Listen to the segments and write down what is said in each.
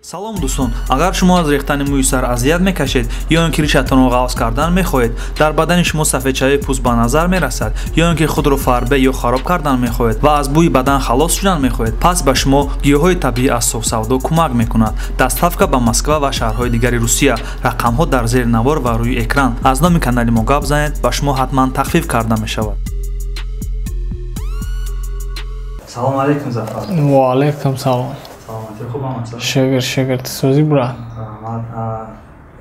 Салом, дӯстон! Агар шумо аз рехтани мӯи сар азият мекашед ё ин ки ришатонро ғафз кардан мехоҳед, дар бадани шумо сафедшавии пӯст ба назар мерасад, ё ин ки худро фарбе ё хароб кардан мехоҳед ва аз бӯи бадан халос шудан мехоҳед, пас ба шумо гиёҳҳои табиӣ аз Софсавдо кӯмак мекунад. Доставка ба Москва ва шаҳрҳои дигари Русия. Рақамҳо дар зери навор ва рӯи экран. Аз номи канали мо гап занед, ба шумо ҳатман тахфиф карда мешавад. Салом алейкум, Зафар! Ва алейкум салом. Саломатӣ, хубам? Шукр, шукр, ту сӯзӣ, брат?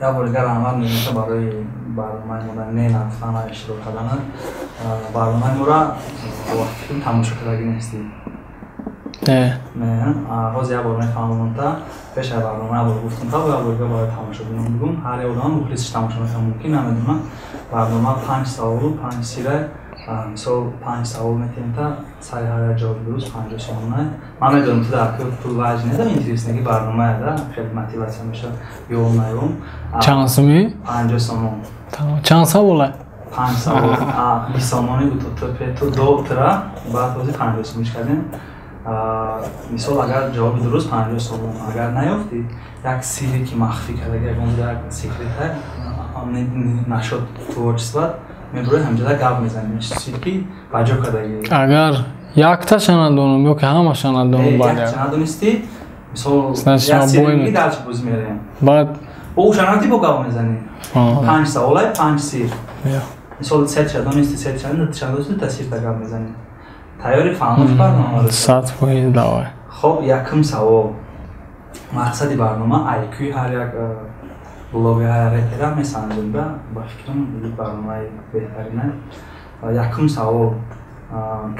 Як бори дигар раҳмат мегӯям барои барномаи мода не нафтана иштирок карданат. Барномаи моро вақти тамошо кардагӣ нестӣ? Не. Не. Ҳозир як бор мефаҳмонам та пеш аз барнома як бор гуфтам та як бор дигар барои тамошобинон бигӯм. Ҳар як одам мухлисиш тамошо мекунад, мумкин намедонам. Барнома панҷ саволу панҷ сира. Мисол, панҷ савол метиҳем, та сари ҳар як ҷавоби дуруст 50 сомона. Ман медонам, ту дар пул ваҷ недам, интересно ки барномая да хеле мотиватсия мешавад ё наём. Чанд сумӣ? 50 сомон. Чанд савола? Панҷ савол. 20 сомонӣ буд то до тра, баъд ҳозир 50 сомониш кардем. Мисол, агар ҷавоби дуруст, 50 сомон, агар наёфтӣ, як сире ки махфӣ кардаги, ягон як секрета нашод творчество мебурӯи, ҳамҷода гап мезанем, сирки ба ҷо кардаги. Агар якташа надонам ё ки ҳамаша надонам? Якташа надонистӣ, мисол, як сири дальше боз мерем. Баъд? Ӯша надонистӣ, бо гап мезанӣ. Панҷ саволай, панҷ сир. Мисол, сетша донистӣ, сетша донистӣ, та сирта гап мезанӣ. Тайёри фаҳмош барнома? 100%, давай. Хоб, якум савол. Мақсади барнома IQ ҳар як блоги, ҳар як репера месанҷем. Ба фикрам, барномаи беҳтарина. Якум савол: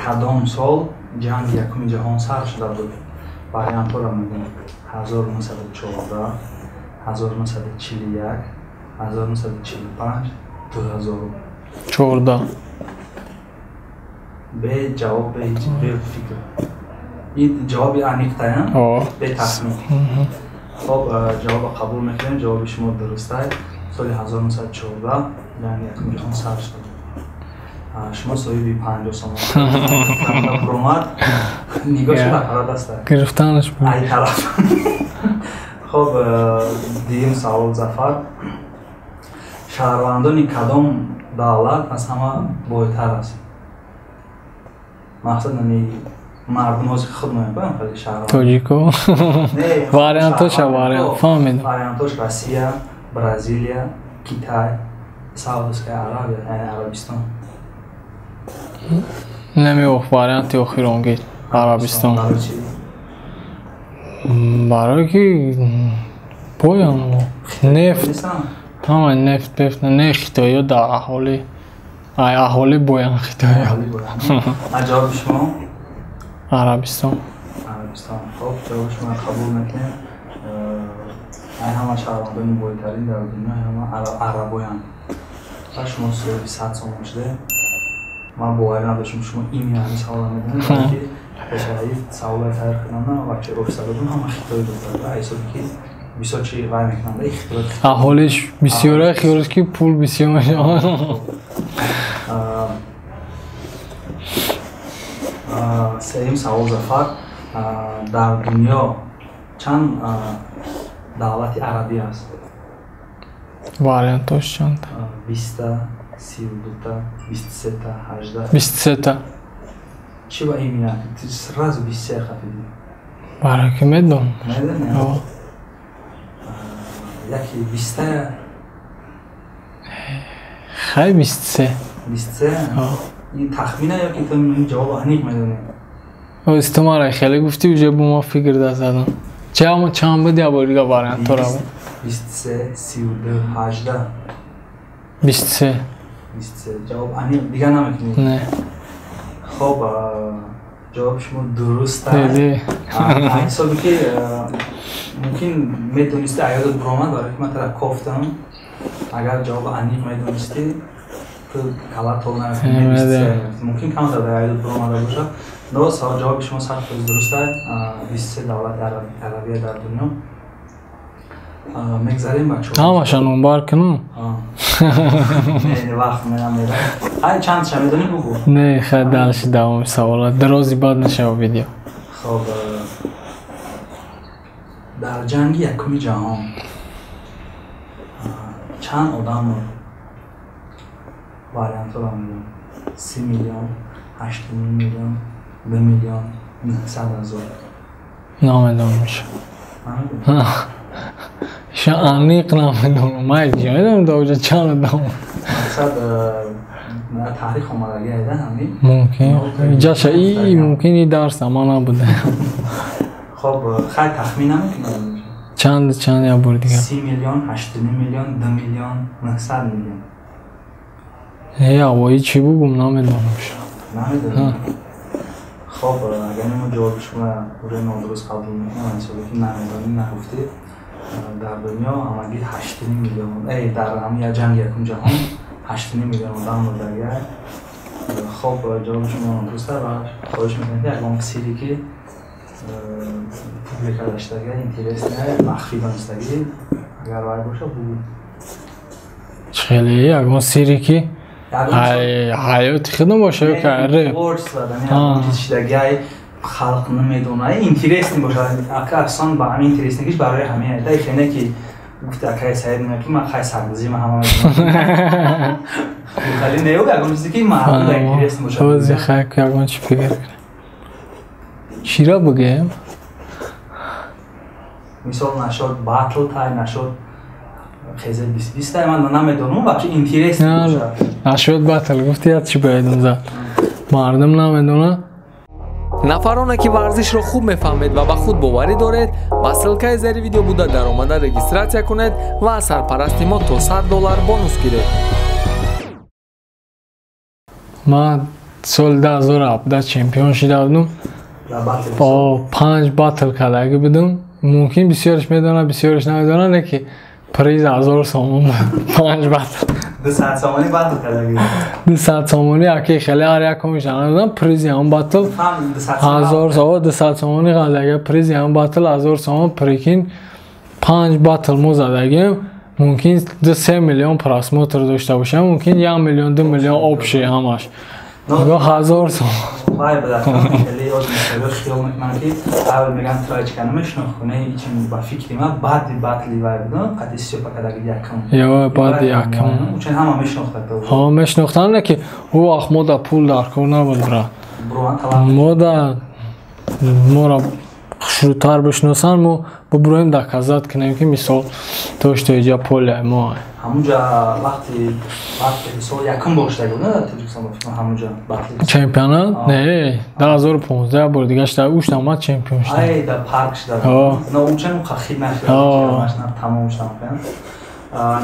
кадом сол Ҷанги Якуми Ҷаҳон сар шуда буд? Вариантҳоро мегӯем: 1914, 1941, 1945, 2000. Чорда. Бе ҷавоб, бе ҳеҷ, бе фикр. Ин ҷавоби аниқтая, бе тахмин. Хоб, ҷавобро қабул мекунем. Ҷавоби шумо дурустай. Соли 1914 Ҷанги Якуми Ҷаҳон сар шуда буд. Шумо соҳиби 50 сомон омад. Нигоҳ шуда аппарат аста. Гирифтанаш. Ай тараф. Хоб, дуюм савол, Зафар: шаҳрвандони кадом давлат аз ҳама бойтар аст? Мақсад, ами мардум ҳозир худ меоям, хеле шаҳрванд. Тоҷико. Вариантоша, вариант фаҳмидам. Вариантош: Россия, Бразилия, Китай, Саудовская Аравия, яъне Арабистон. Намеох, варианти охиронгӣ, Арабистон. Барое ки боян нефт, ҳама нефт пефт, не хитоиё дар аҳолӣ, ай аҳолӣ боян хитоиё. Ҷавоби шумо? Арабистон. Арабистон. Хоб, ҷавоби шумо қабул мекунем. Ай ҳама шаҳрвандони бойтарин дар дунё ҳама арабоянд ва шумо соҳиби 100 сомон шуде. Ман боварӣ надоштам, шумо ими ҳамин савола медонед, ки пешаи саволаи тайёр кардам, бачаи офиса додам, ҳама хитои додад, ҳисоби ки бисёр чи вай мекунанд. Аҳолиш бисёра, хиёлш ки пул бисёр мешавад. Сеюм савол, Зафар: дар дунё чанд давлати арабӣ аст? Вариантош чанд? 20-та, 32-та, 23-та, 18. 23-та. Чӣ ба именно сразу 23 хафидӣ? Барои ки медонам. Медонӣ? Яки бистая. Хай, 23. 23. Ин тахмина ё ки ту ҷавоб аниқ медонӣ? Оз ту мара хеле гуфтӣ, уже бо ма фикр да задам. Чамо чанд буд, я бори дига вариантора буд? 23, 32, 18. 23. 23. Ҷавоб аниқ, дигар намекунӣ? Не. Хоб, ҷавоби шумо дуруст аст. Ҳисоби ки мумкин медонистӣ, аёдат буромад, барои ки ман тара кофтам. Агар ҷавоби аниқ медонистӣ, ту кала тол намекунӣ, мумкин камтар дар аёдат буромада бошад. Но ҷавоби шумо 100% дуруст аст. 23 давлати арабия дар дунё. Мегзарем ба Ҳамаша номбар кунам? Вақт намера. Ай, чандша медонӣ, бугӯ. Не, хай, дальше давоми савола, дарози бад нашава видео. Хоб. Дар ҷанги якуми ҷаҳон чанд одам мурд? Вариантҳоро мегӯям: 30 миллион, 8 миллион, 2 миллион, 900 ҳазор. Намедонам. Ша аниқ намедонам. Ман ҷо медонам чанд одам. Мақсад таърих омадагӣ айда ҳамин. Мумкин. Ҷаша и мумкин и дарс ама набуда. Хоб, хай тахмин намекунам. Чанд я бор дигар? 30 миллион, 8 миллион, 2 миллион, 900 миллион. Э, авои чӣ бугум намедонам. Намедонам. Хоб, агар мо ҷавоби шумо уже нодуруст қабул мекунем, ҳисобе ки намедонӣ нагуфтӣ. Дар дунё ҳамагӣ 8 миллион, дар ҳамин як ҷанги якум ҷаҳон 8 миллион одам мурдагиа. Хоб, ҷавоби шумо нодуруст ва хоҳиш мекунем, ки ягон сире ки публика доштага, интересная, махфӣ донистагӣ агар вай боша, бугӯ. Хеле ягон сире ки ҳаёти худам боша ё ка рэп? Чиз шидагиай халқ намедонад, интересный бошад. Ака аслан ба ҳамин интересный гиш барои ҳамин айда хене ки гуфти акаи Саид мега ки ман хай сарбозӣ ма ҳама медонам. Хали не, ягон чизе ки мардум интересный бошад. Ҳози хай ягон чи фикр кунем. Чира бигӯем? Мисол, нашод батл тай, нашод хезе бист тай, ман намедонам, вообще интересный бошад. Нашод батл гуфти, як чи бояд зад. Мардум намедонад. Нафароне ки варзишро хуб мефаҳмед ва ба худ боварӣ доред, ба ссылка и зери видео буда даромада регистрация кунед ва аз сарпарасти мо то 100 доллар бонус гиред. Ман соли 2017 чемпион шида будум. Бо панҷ батл кардагӣ будум. Мумкин бисёриш медонад, бисёриш намедонад, не ки приз 1000 сомон буд. Панҷ батл. 200 сомонӣ батл кардагӣ? 200 сомонӣ аки хеле ҳар якумиш намедонам, призи ҳам батл 1000 сомон, 200 сомонӣ қадага, призи ҳам батл 1000 сомон. Прикинь, панҷ батл мо задагим, мумкин 2-3 миллион просмотр дошта бошам, мумкин 1 миллион, 2 миллион общий ҳамаш. Нигоҳ, 1000 сомон. Вай бадафтан хеле ёд мешавад, хиёл мекунам ки аввал меган троечка намешинохт, не ичин ба фикри ман баъди батли вай будам, қади Стёпа кадаги якум. Ё, баъди якум. Учен ҳама мешинохтад. Ҳа, мешинохтанд, не ки ӯ вақт мо да пул дар кор набуд, брат. Мо да моро хушрӯтар бишиносанд, мо бубуроем, доказать кунем, ки мисол то что иҷа поле мо. Ҳамунҷа вақти мисол якум бор шуда буд, на Тоҷикистон ба фикр ҳамунҷа батли? Чемпионат? Не, 2015 бор дига шуда, ушта ман чемпион шудам. Ай, да парк шуда. На учен хит нашуда, тамом шудам.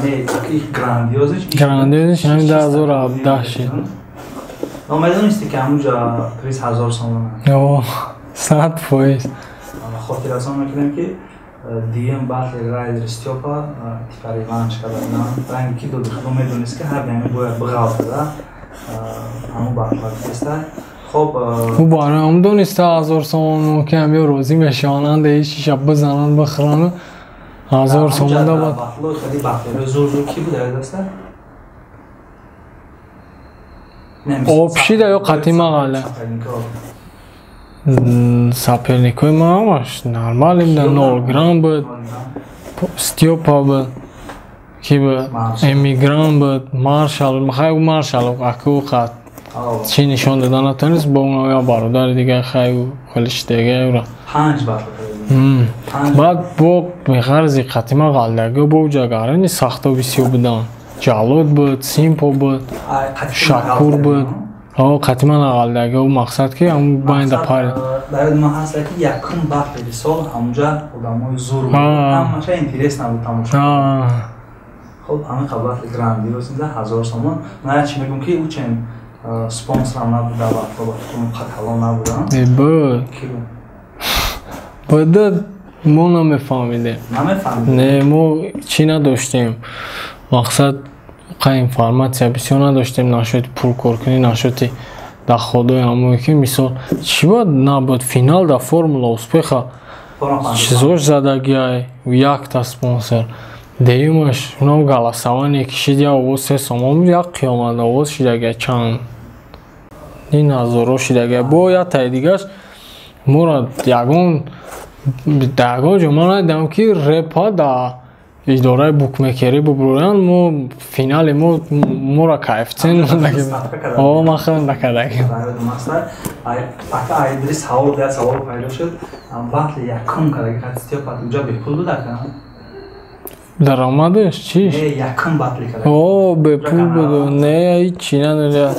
Не, грандиозный. Грандиозный ҳамин 2017 шид. Но медонисти ки ҳамунҷа приз 1000 сомон? Ё, 100%. Хотиррасон мекунем, ки диюм батли Райдер Стёпа типа реванш карда буданд. Ранги ки доди худо медонист, ки ҳар дами бояд биғалтада ҳамун батла гуфтеста. Хоб, ӯ барои ҳам дониста 1000 сомон мумкин ҳам ё розӣ мешаванд, ишиша бизананд, бихӯранд, 1000 сомон да. Батло хеле батлҳои зур зур ки буд даста? Общий да ё қатъи мағале? Соперник ои ма ҳамаш нормалем да, нол грамм буд, Стёпа буд, ки буд, Эмигран буд, Маршал. Хай, Маршал аку қат чӣ нишон дода натонист, бо уна я бародари дигар, хай, хеле шидага ура. Баъд бо меғарзи қатима ғалдаги бо ҷагарани сахто бисёр буданд: Ҷалод буд, Симпо буд, Шакур буд. О, қатима нағалдаги, ӯ мақсад ки ҳамун байнда пари. Дар ёди ман ҳаст, ки якум батли сол ҳамунҷа одамои зур буд, ҳамаша интерес набуд тамошо. Хоб, ҳамин батли грандиозный, 1000 сомон. Ман як чи мегӯм, ки учен спонсорам набуд дар батло, ба фикрам калон набудам. Буд, буд, мо намефаҳмидем. Намефаҳмидем? Не, мо чӣ надоштем, мақсад қа информация бисёр надоштем нашоти пулкоркунӣ, нашоти доходои ҳамое ки мисол чӣ бояд набуд. Финал да Формула успеха чизош задагиай, якта спонсор, деюмаш унам голосование кишид, як овоз 3 сомон буд, як қиёмат овоз шидагиай, чанд ин ҳазоро шидагиай. Бо яктаи дигаш моро ягон Дар ҷо ман надидам, ки репа да идораи букмекерӣ бубуранд. Мо финали мо мора коэффициент о ман хеле накардагим. Ака, айдри савол як савол пайдо шуд. Батли якум кардаги Стёпа уҷа бепул буд, ака? Даромадаш чиш? Не, якум батли карда. О, бепул буд? Не, ҳичи надорад.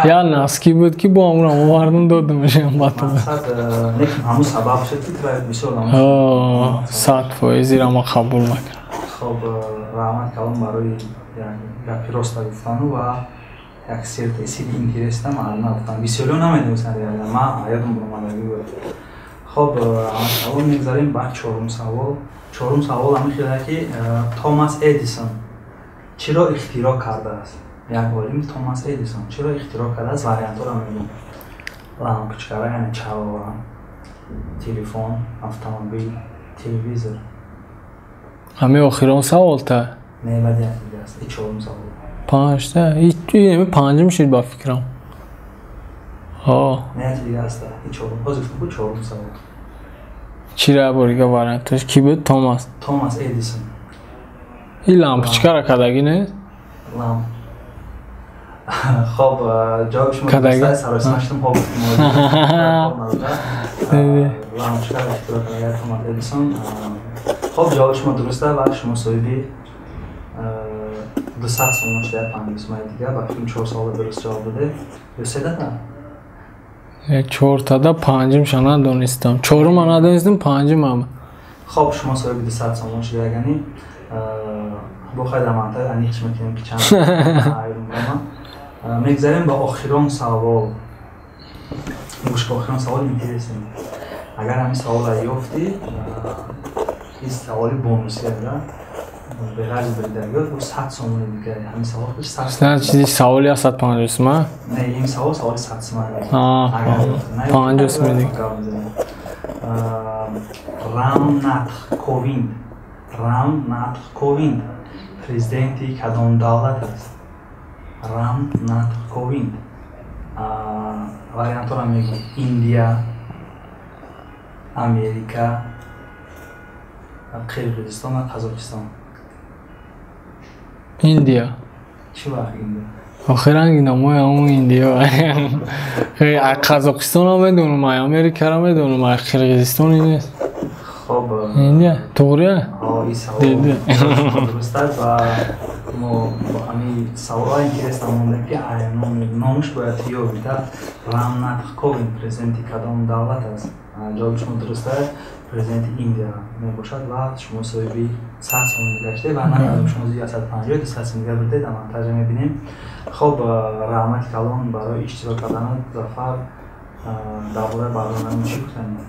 Я носки буд, ки бо ҳамонам овардам, додамашам батл. Ҳамун сабаб шуд, ки бисёр. 100% ира ман қабул мекунам. Хоб, раҳмат калом барои гапи роста гуфтану ва як сири интересна маълума гуфтан. Бисёриҳо намедонистанд, реально ман ёдам буромадагӣ буд. Хоб, раҳмат калом. Мегзарем ба чорум савол. Чорум савол ҳамин хеле, ки Томас Эдисон чиро ихтироъ кардааст? Як олим Томас Эдисон чиро ихтироъ кардааст? Вариантҳоро мегӯм: лампочкара, яъне чароға, телефон, автомобил, телевизор. Ҳамин охирон саволта? Не, баъди як дига аст, и чорум савол. Панҷта, панҷум шуд ба фикрам. Не, як дига аст, и чорум, ҳозир гуфтам ку, чорум савол. Чира борига варианташ ки буд? Томас? Томас Эдисон. И лампочкара кардагӣ, не? Ламп. Хоб, ҷавоби шумо дуруст. Саросима шудам. Хоб, лампочкара ихтироъ карда Томас Эдисон. Хоб, ҷавоби шумо дуруст ва шумо соҳиби 200 сомон шуда, 50 сомони дига. Ба фикрам, чор савола дуруст ҷавоб додед ё седата? Чортада панҷумша надонистам, чорума надонистам, панҷумам. Хоб, шумо соҳиби 200 сомон шуда. Ягани бо хай дар мантаи аниқш мекунем, ки чанд. Мегзарем ба охирон савол. Гӯш, охирон савол интересный. Агар ҳамин саволро ёфтӣ, ин саволи бонусӣ ада, беғарзи бридагиёт бо 100 сомони дига. Ҳамин савол хуш 100. Чизи саволи 150 сима? Не, ин савол саволи 100 сима. 50 сима дига. Рамнатх Ковинд, Рамнатх Ковинд президенти кадом давлат аст? Рамнатх Ковинд. Вариантҳоро мегӯм: Индия, Америка, Қирғизистон ва Қазоқистон. Индия. Чӣ вақт Индия? Охир ранги номои ҳамон Индия. Қазоқистонро медонам, ай Америкаро медонам, ай Қирғизистони нест. Хоб. Индия туғрия. Ин савол дуруст аст ва мо бо ҳамин саволҳо интерес намондем, ки номаш бояд ёбида. Рамнатх Ковинд президенти кадом давлат аст? Ҷавоби шумо дуруст аст, президенти Индия мебошад ва шумо соҳиби 100 сомон гаштед ва намедонам, шумо зиёд 150, 200 сомон дига бурдед, дар монтажа мебинем. Хоб, раҳмати калон барои иштирок карданат, Зафар. Дар бораи барномаи чӣ гуфтанӣ?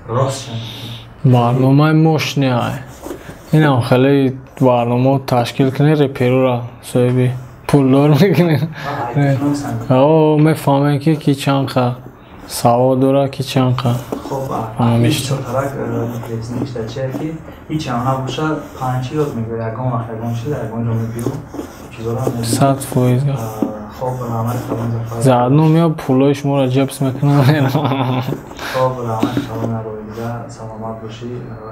Рост. Барномаи мощный ай. Инам хеле барнома ташкил кунед, реперура соҳиби пулдор мекунед. О, мефаҳмем, ки чанд қа савод дорад, ки чанд қа. Хоб, бисёртарак интересништа чия, ки ҳеч ҳам набошад, панҷи ёд мегирад, ягон вақт ягон чиз ягон ҷо мебиём, чизоро. 100%. Хоб, раҳмати калон, Зафар. Заодно меоb пулои шуморо ҷабс мекунам. Хоб, раҳмати калон, ябори дига саломат бошӣ.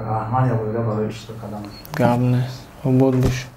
Раҳмат ябори дига барои иштирок кардан. Гап нест, обод бош.